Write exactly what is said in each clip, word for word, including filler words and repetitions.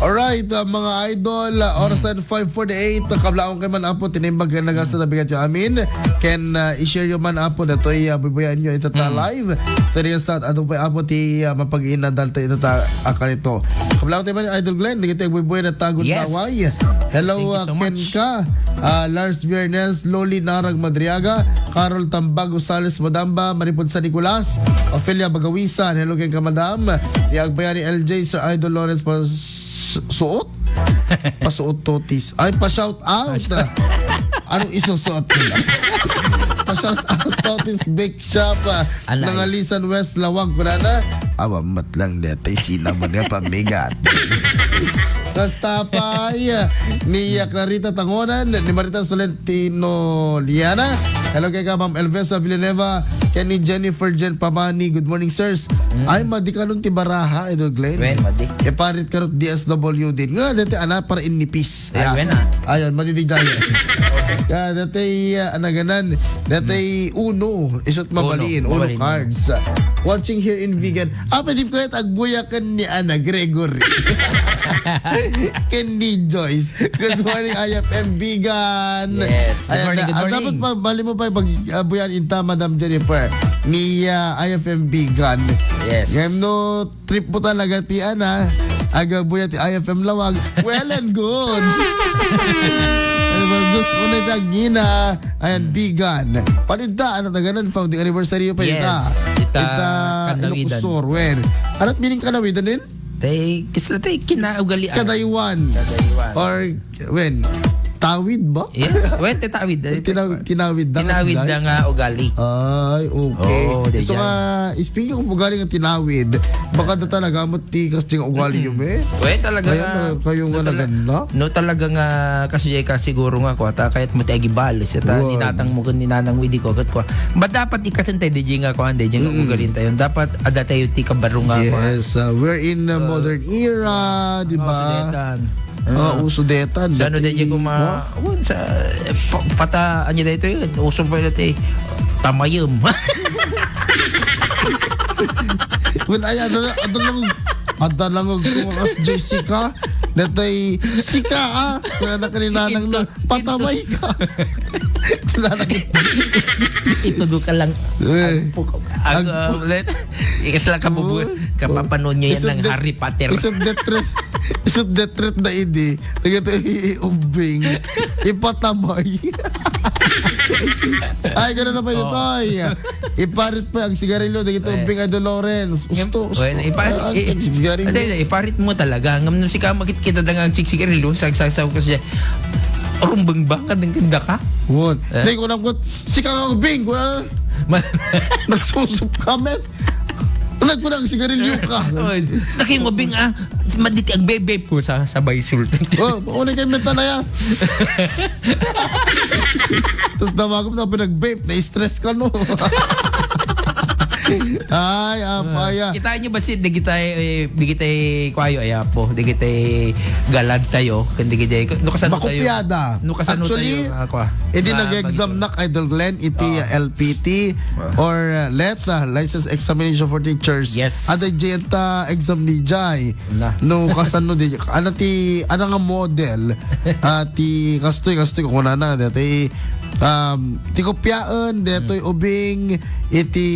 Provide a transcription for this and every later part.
Alright, uh, mga idol, uh, oras na five forty-eight. Kablaon kayo man, Apo, tinimbag kayo nagasa na bigat yung amin. Ken, uh, i-share yung man, Apo, na ito'y, uh, bubuyan nyo itata live. Tadi sa at ano pa, Apo, ti, uh, mapag-inadal ta itata akan ito. Kablaon tayo man, Idol Glenn, di kita bubuyan na tagon Yes. taway. Hello, Thank you uh, so ken much. ka, uh, Lars Viernes, Loli Narag Madriaga, Carol Tambag Gonzales Madamba, Maripod San Nicolas, Ofelia Bagawisan, hello ken ka, madam. Ni Agbayani L J, Sir Idol Lawrence, pa s-, suot? Pasuot totis. Ay, pa-shout out. Anong isusuot nila? Pa-shout out totis bake shop. Ah, Anay. Nangalisan West Lawag, kunana. Awa, mat lang deta, sinamon nga pamigat. Basta pa, ay, ni, ah, Clarita Tangonan, ni Marita Solentino Liana. Hello kay ka, Ma'am Elvesa Villanueva, ken ni Jennifer Jen Pamani. Good morning, sirs. Mm. Ay, madi kanon ti baraha, Idol Glenn. Wen, madi. Iparit karot D S W din. Nga, dati, ana, para innipis. Ay, Ayan. wen, ah. Ayan, madi di jaya. Kaya dati, ah, anaganan. Dati, Mm. uno, isut Uno, mabaliin, uno mabalin. cards. Watching here in Vigan. Ah, pwede ko yat agbuya ken ni Ana Gregory. Ken ni Joyce. Good morning, I F M Vigan. Yes. Good Ayan, morning, ah, good ah, dapat morning. pa, bali mo pa pag, ah, buyan inta, Madam Jennifer. Ni, ah, I F M Vigan. Yes. Ngem no, trip mo talaga ti, ana, agabuya ti I F M Lawag. Well and good. Ano ba, Diyos ko na itagina. Ayan, Hmm. Vigan. Pati da, ano, taganan, founding anniversary pa Yes, ita. ita Ita, Kanawidan. Ilocos Sur, wen. Anat meaning Kanawidan din? Tay, kisla tay, kinaugalian. Kadaywan. Kadaywan. Or, wen, tawid ba? Yes, wen, tay tawid. Tinaw-, tinawid da Tinawid kasi, da nga ugali. Ay, okay. Oo, di So dyan. nga, speaking of ugali nga tinawid, baka da talaga mo ti kas di nga ugali Mm-mm. yun eh. Wen, talaga Kaya nga, na, kayo no nga tala-, naganda. no talaga nga, kasi, eh, ka siguro nga, kwa, ta, kaya't mo ti agibalis, ta, Wow. ninatang mo, ken ninanang mo, idi ko, ket kwa. Ba dapat ikaten tayo, di nga, kwa, di nga Mm-mm. ugalin tayo. Dapat, ada tayo ti kabaro nga, kwa. Yes, uh, we're in a Uh, modern era, di ba? Sudetan. Ah, Ah. uso detan. Siya, no, Dati, di ko ma-, wa? Wan, sa, pa-, pata, anya da ito yun? Uso pa dati. Tamayem. Well, ay, ada, ada lang, ada lang og kumakas, Jessica. Datay, sika, ah. Wala na kaninanang na. Ito, Patamay ka. Wala na kin- Itudo ka lang. Eh. Ag-, ag-, Ag- uh, let-, ikas lang kabubu-, Uy. kapapanon nyo yan Isang ng de-, Harry Potter. isang death threat. Isang death threat na idi. Taga to, iubing. Ipatamay. Ay, gano'n na pa ito, Oh. Toy. Iparit pa ang sigarilyo, dagito, Eh. ubing, Idol Lawrence. Usto, Ngem-, usto. well, ipa-, Ah, i-, ang sigarilyo. Ate, iparit mo talaga. Ngam no sika makit kita da nga ang sigarilyo, sagsasaw ka siya. Rumbeng ba? Kadang kanda ka? What? Eh? Dahil ko lang po, sika nga ubing, ko na. Ma- Nagsusup ka, men. Unag ko na ang sigarilyo ka. Oh, laki mo, Bing, ah. Maditi ang vape-vape ko sa, sa Bay Sultan. Oh, una kayo menta na yan. Tapos damagom na pinag-vape, na-stress ka, no? Ay, apaya. Kita nyo ba si, di kita, eh, di kita, eh, kwayo, ay, apo, di kita, eh, galad tayo, kundi kita, eh, no, kasano tayo? Makupyada. No, kasano Actually, tayo, ah, kwa? hindi Ah, nag-exam pag- na, Idol Glenn, iti Oo. L P T Ah. or, uh, LET, uh, License Examination for Teachers. Yes. Ada dyan ta exam ni Jai. Na. No, kasano di, ano ti, ano nga model? Ah, ti, kastoy, kastoy, kung na na, dati, um, ti kopyaan, detoy Hmm. ubing, iti,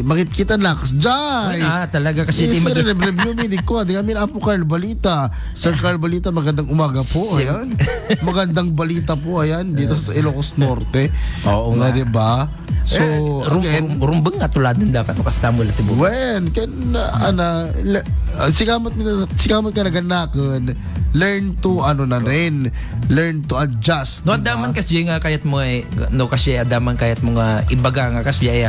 makit kita na, kas Jai. Ay, ah, talaga kasi Yes, di magi- review mi, di ko, di kami na po Carl Balita. Sir Carl Balita, magandang umaga po. Sir. Ayan. Magandang balita po, ayan, dito sa Ilocos Norte. Oo Nga, nga. di ba? So, Eh, rum-, again, rum-, rumbeng nga tuladen da ka, no, kasta mo lang ti bubuy. Wen, ken, uh, ana, le-, uh, sikamot mi, sikamot ka naganakon, learn to, ano na rin, learn to adjust, No, di ba? adaman kasi nga kayat mo, eh, no, kasi adaman kayat mo nga ibaga nga kasi, eh,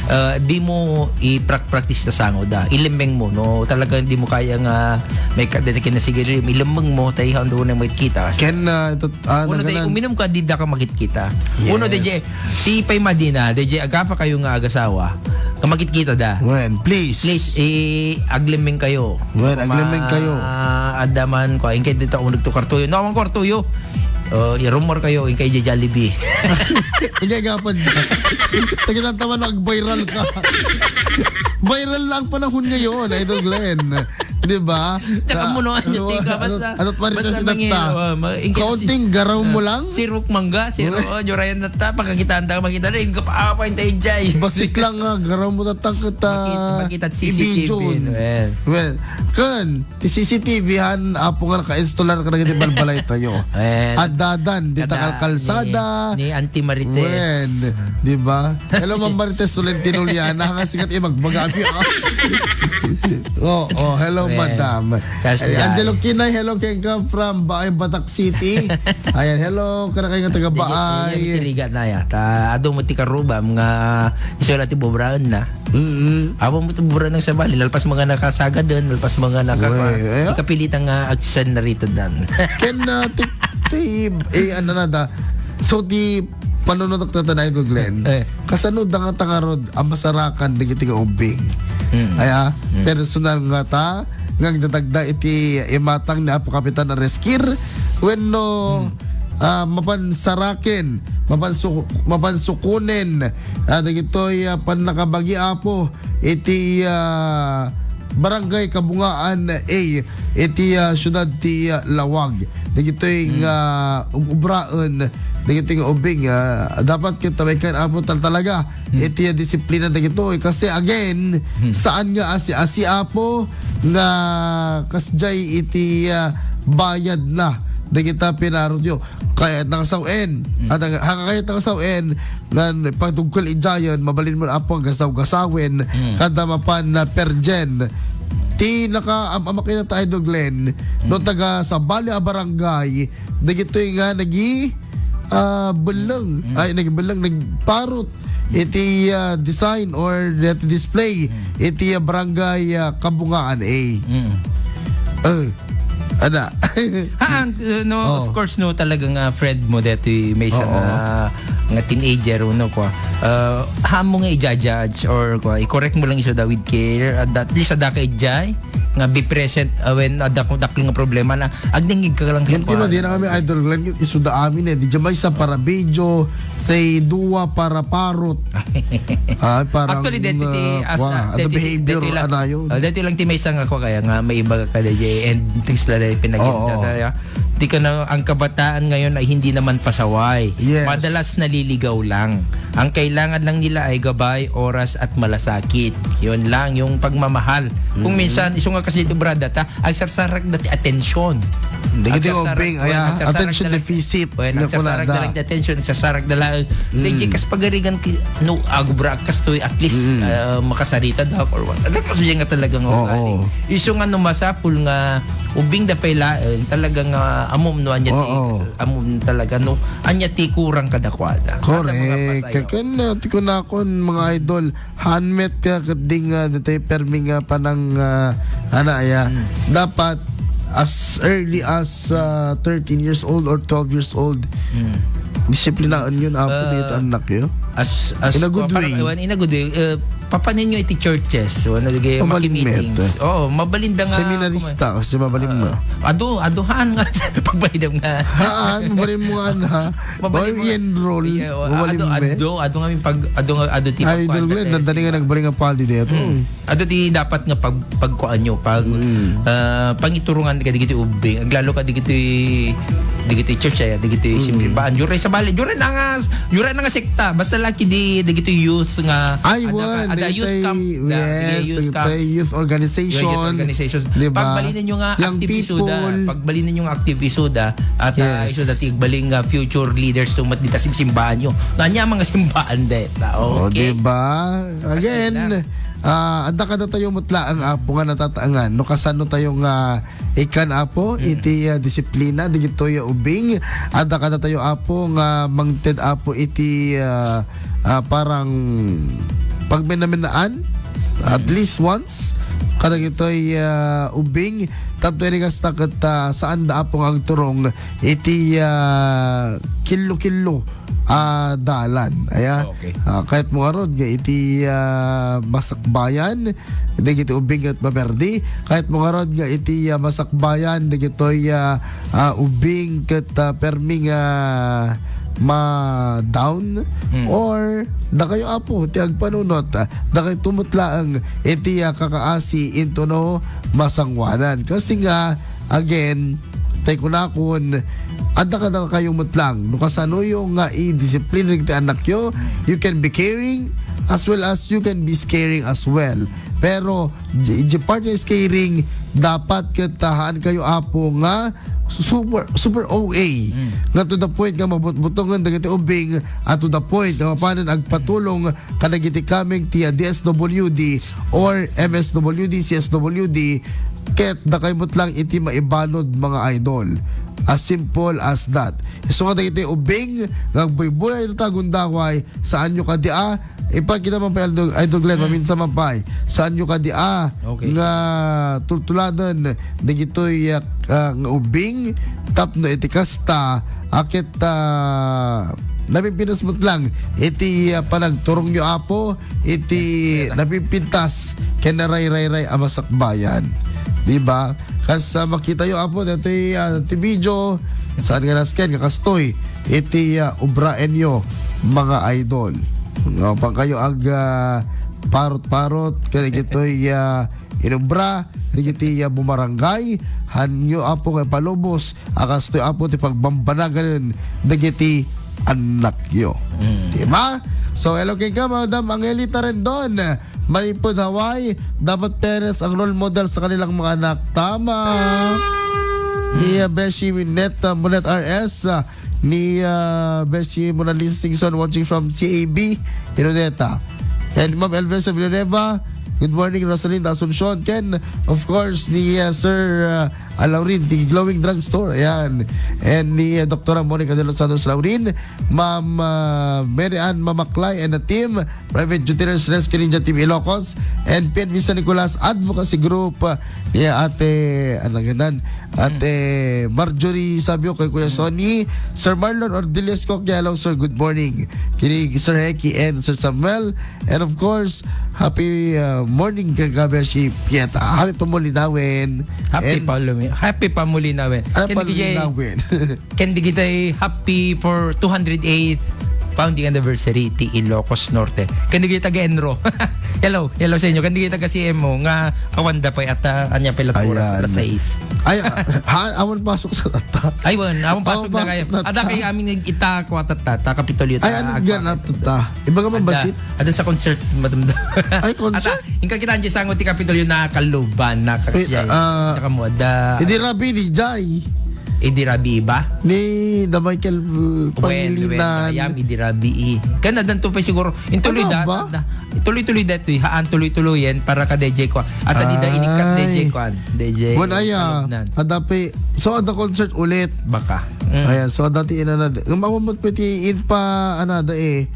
uh, di mo i-prac-, practice ta sango da. Ilimeng mo, no? Talagang di mo kaya nga may ka-, dati kinasigirim, ilimeng mo, tayo hando na may kita. Ken, uh, ito, Ah, Uno, day, naganan. uminum ka, di da ka makitkita. Yes. Uno, day, ti pay madina, day, agapa kayo nga agasawa, nga makitkita da. Wen, please. Please, eh, aglimeng kayo. Wen, aglimeng kayo. Adaman ko, ingkay dito ako nagtukar tuyo. No, ang kwartuyo. Oh, i-rumor kayo, ingkay di Jollibee. Ingkay gapon. Tagitan tama, nag-viral ka. Viral lang panahon ngayon, Idol Glenn. Di ba? Tsaka Sa, munuan niya, ano, tika, ano, basta, ano, Marites, basta mangin-, oh, ma-, ingkit si-, kaunting garaw mo ah, lang? Sirok mangga, sirok, oh, jurayan na ta, pagkakitaan ta, makita na, ingkap, ah, pa, intay, jay. Basik lang nga, garaw mo tatak kita. Makita, makita C C T V, i-video. Well. Well, kan, ti C C T V han, apo nga naka-installer ka na giti balbalay tayo. Well. Addadan, di ta kada kalkalsada. Ni, ni Auntie Marites. Well, di ba? Hello, Ma'am Marites Tolentino Liana. Nga sikat, eh, magbagami, ah. Oh, oh, hello, Ayan. Madam. Kas Ay, dyan. Angelo Kinay, hello, kenka from Baay, Batak City. Ayan, hello, kada kayo nga taga Baay. Tirigat na ya. Ta, adu mo ti karubam nga iso la ti bubraen na. Mm-hmm. Apo mo ti bubraen ng sabali, lalpas mga nakasagad dun, lalpas mga naka-, Uy, eh. Ikapilitan nga agsan na rito dan. Ken, ah, ti, ti, eh, ano na da, so, ti, panunutok na ta na, Idol Glenn. Eh. Kasano da nga tangarod ang masarakan dagiti nga ubing? Mm. Aya, Mm. personal nga ta, nga agdadagda iti imatang ni Apo Kapitan a Reskir, wenno, Mm. ah, mapansaraken, mapansu-, mapansukunen, ah, dagitoy, ah, pannakabagi, Apo, iti, ah, Barangay Kabungaan A, iti, ah, siyudad ti, ah, Laoag. Dagitoy Mm. nga ug-, ubraen, dagitoy nga ubing, ah, dapat ket tawekan, Apo, tal-, talaga Hmm. iti, ah, disiplina dagitoy. Kasi again, Hmm. saan nga asi-asi, Apo, nga kasjay iti, ah, bayad na dagita pinarotyo. Kayat na kasawen. Hmm. At ang, hanga kayat na kasawen, ngan pagtugkol idiayen, mabalin mo, Apo, gasaw-gasawen, Hmm. kada mapan na perjen. Ti naka-, am-, amakita ta, Idol Glenn, no Hmm. taga sabali a barangay, dagitoy nga nagi-, ah, belleng. Mm. Ay, nagibelleng, nagparot iti, ah, design or that display Mm. iti, ah, barangay, ah, Kabungaan A. Mm. Eh, ada. Haan, uh, no, Oh. of course, no, talaga nga friend mo detoy may isa Oo. nga, nga teenager, no, kwa. Uh, haan mo nga i-judge or, kwa, i-correct mo lang iso da with care, at at least ada ka ijay nga be present, uh, when, uh, dak-, dakkel nga problema na agdingig ka lang. Yan, kenkuana. Di ba, di na kami, Idol Glenn, isuda amin, eh. Di dyan may isa para video, tay dua para parot. Ah, parang, Actually, deti ti uh, as, wa, uh, ano, deti ti, behavior, deti lang, anayon. Uh, deti lang ti may isa nga kwa kaya nga may iba ka, D J, and things like that, pinagin Oo. Kaya, di ka na, ang kabataan ngayon ay hindi naman pasaway. Yes. Madalas naliligaw lang. Ang kailangan lang nila ay gabay, oras, at malasakit. Yun lang, yung pagmamahal. Kung Mm. minsan, iso nga kasi ito, brad, ta, agsarsarak dati atensyon. Dagiti Agsarsarak, ubing, well, aya, agsarsarak attention dala-, deficit. Well, Ano agsarsarak kunada? Dala ti atensyon, agsarsak dala. Mm. Dagiti kas pagarigan ki-, no, agubra kastoy, at least, Mm. ah, makasarita da or what. Ano kasi nga talaga nga Oo. ugali. Iso nga no masapul nga ubing da pay laeng, talaga nga amom no anya ti, Oo. amom talaga no anya ti kurang kadakwada. Correct. Ada mga pasayaw. Ken, ah, ti kunakon, mga idol, Hanmet ka ket ding, ah, detay permi nga panang, ah, ana aya. Mm. Dapat as early as, ah, thirteen years old or twelve years old. Mm. Disiplinaen yun, apo, Ah, dito anak yo. As, as, In a good parang, way. Ewan, in a good way, eh, papanin nyo iti churches, o ano, lagi, Mabalin maki-meetings. Met. Oo, mabalin da nga Seminarista, kasi mabalin mo. Ah, adu, aduhan nga, pagbaydam nga. Haan, mabalin mo nga na. Mabalin Oy, mo. I-enroll. Yeah, o, Mabalin adu, met. Adu, adu nga pag, adu nga, adu ti Ay, pagkuan Idol Glenn, dati, nagbaling nga pagdi dito. Mm. Adu ti dapat nga pag-, pagkuan nyo, pag, Mm. ah, pangiturungan ka digiti ubing, aglalo ka digiti, digiti church, ay, digiti Mm. simbahan. Jure sabali, jure na nga, jure na nga sekta. Basta laki di, digiti youth nga, Ay, ada ka, wan, ada youth dagitay, camp, da, yes, digiti youth dagitay camps. Youth organization. Youth organizations. Di ba? Pagbalin ninyo nga Young active isuda. People. Pagbalin ninyo nga active isuda. At, ah, Yes. isuda ti igbaling nga future leaders to mat dita sim-, simbahan nyo. No, anya mga simbahan de. Ta, Oh, okay. Di ba? So, Again, kasi na. ah, adda kada tayo mutla ang apo nga natataangan. No, kasano tayo nga ikan apo, Mm. iti, ah, disiplina, digitoy, ah, ubing. Adda kada tayo apo nga mangted apo iti, ah, ah, parang pagminaminaan, at Mm. least once, kadagitoy, ah, ubing, tapno ini kasta ket, ah, saan da apo nga agturong iti, ah, killo-killo ah, dalan. Aya. Okay. Ah, kayatmo ngarud nga iti, ah, masakbayan, dagiti ubing ket maperdi. Kayatmo ngarud nga iti, ah, masakbayan, dagitoy, ah, ah, ubing ket, ah, permi nga ma-down. Hmm. Or dakayo, Apo, ti agpanunot, ah, dakayo tumutlaeng iti, ah, kakaasi intono masanguanan. Kasi nga, again, tay kunakon, adda kadakayo met lang. No kasanoyo nga i-discipline ti anakyo, you can be caring as well as you can be scaring as well. Pero, di, di partner is caring, dapat ket, ah, haan kayo, Apo, nga super, super O A. Mm. Nga to the point nga mabutbutongen dagiti ubing, at to the point nga mapanen agpatulong kadagiti coming ti, ah, D S W D or M S W D, C S W D, ket dakayo met lang iti maibalud, mga idol. As simple as that. Isu nga dagiti ubing nga agbuybuy ita gundaway, saanyo kadi a, ipakita man pay, Idol, Idol Glenn, hmm, maminsan man pay, saanyo kadi a, okay, nga tultuladen dagitoy, ah, ah, nga ubing, tapno iti kasta, a ket, ah, napipintas met lang iti, ah, panagturongyo, Apo, iti, yeah, yeah, napipintas ken narayrayray a masakbayan. Di ba? Kas, ah, makitayo, Apo, ditoy, ah, ti video, saan nga nasken nga kastoy iti, ah, obraenyo, mga idol. No, pangkayo ag, ah, parot-parot, kadagitoy, ah, inubra dagiti, ah, bumarangay, hanyo, Apo, nga ipalubos a kastoy, Apo, ti pagbambanaganen dagiti annakyo. Mm. Di ba? So, hello kenka, Madam Angelita Rendon. Manipud Hawaii, dapat parents ang role model sa kanilang mga anak. Tama. Ni, ah, Beshi Net, ah, Monet R S, ah, ni, ah, Beshi Mona Lisa Singson, watching from C A B in Odeta. And Ma'am Elvesa Villanueva, good morning, Rosalinda Asuncion. Ken, of course, ni, ah, Sir, ah, Alaurin, the Glowing Drugstore. Ayan. And ni, ah, Doktora Monica de los Santos Laurin, Ma'am, ah, Mary Ann Mamaklay and the team, Private Duty Nurse Rescue Ninja Team Ilocos, and P N P San Nicolas Advocacy Group, ah, ni Ate, ano nga nan? Ate Marjorie Sabio, kay Kuya Sonny, Sir Marlon Ordilesco, kay hello, sir, good morning. Kini Sir Heki and Sir Samuel, and of course, happy, uh, morning, kagabi si Pieta. Happy pamulinawen. Happy And palumi-, happy pamulinawen. Ano Ken di kay, pamulinawen? Ken di kita'y happy for two hundred eighth founding anniversary ti Ilocos Norte. Ken di kita taga Enro. Hello, hello sa inyo. Ken di kita taga C M O nga awan da pay ata, anya pay la oras, Ayan. alas sais. Ay, ah, ha, awan pasok sa tata. Ay, wan, awan Awan pasok na kayo. pasok na Ada ta. kayo amin nag-ita, kwa tata, ta Kapitolyo Ay, ta, ano agwa- gana tata? Iba ka man Ada, basit? ada sa concert, madam. Ay, concert? Ata, yung kakita niya sango ti Kapitolyo na kaluban, na Ay, kakasiyay. ah, Tsaka mo, ada. Hindi Rabi, D J. Idi Rabi ba? Ni da Michael, uh, Wen, Pangilinan. Wen, Ayam, Idi Rabi, eh. Kan adan to pa siguro. Yung tuloy Ano da, ba? da, tuloy-tuloy da to, eh. Haan tuloy-tuloy yan para ka D J ko. At di da inikat Ay. D J ko, ah. D J Wen, aya. Kalubnan. Adapi. So, ada concert ulit. Baka. Mm. Ayan, so, dati ina na. Ngam, awan mo pwede in pa, ano, da eh.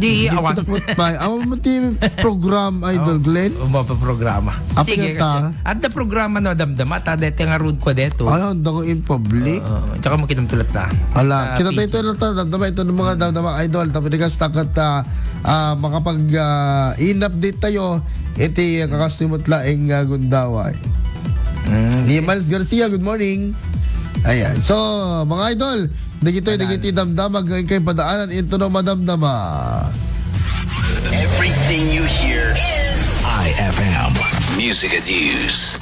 Di, Di awan. kita put pa. Awan mo ti program, Idol Oh, Glenn? oh, mapaprograma. Apo Sige, yata. kasi, at the programa na damdama, ta dete nga road ko deto. Ay, ang dako in public. Oo, tsaka mo kinumtulat na. Ala, Ah, kita tayo P G. ito na ta, damdama ito ng mga damdama, Idol. Tapos di ka stuck at, ah, ah, makapag, ah, in-update tayo. Iti, ah, kakastoy mo tlaing, ah, gundaway. Mm. Ni Miles Garcia, good morning. Ayan. So, mga idol, dagitoy, Ayan. dagiti damdama, agay kay padaanan, into no madamdama. Everything you hear is I F M. Music and news.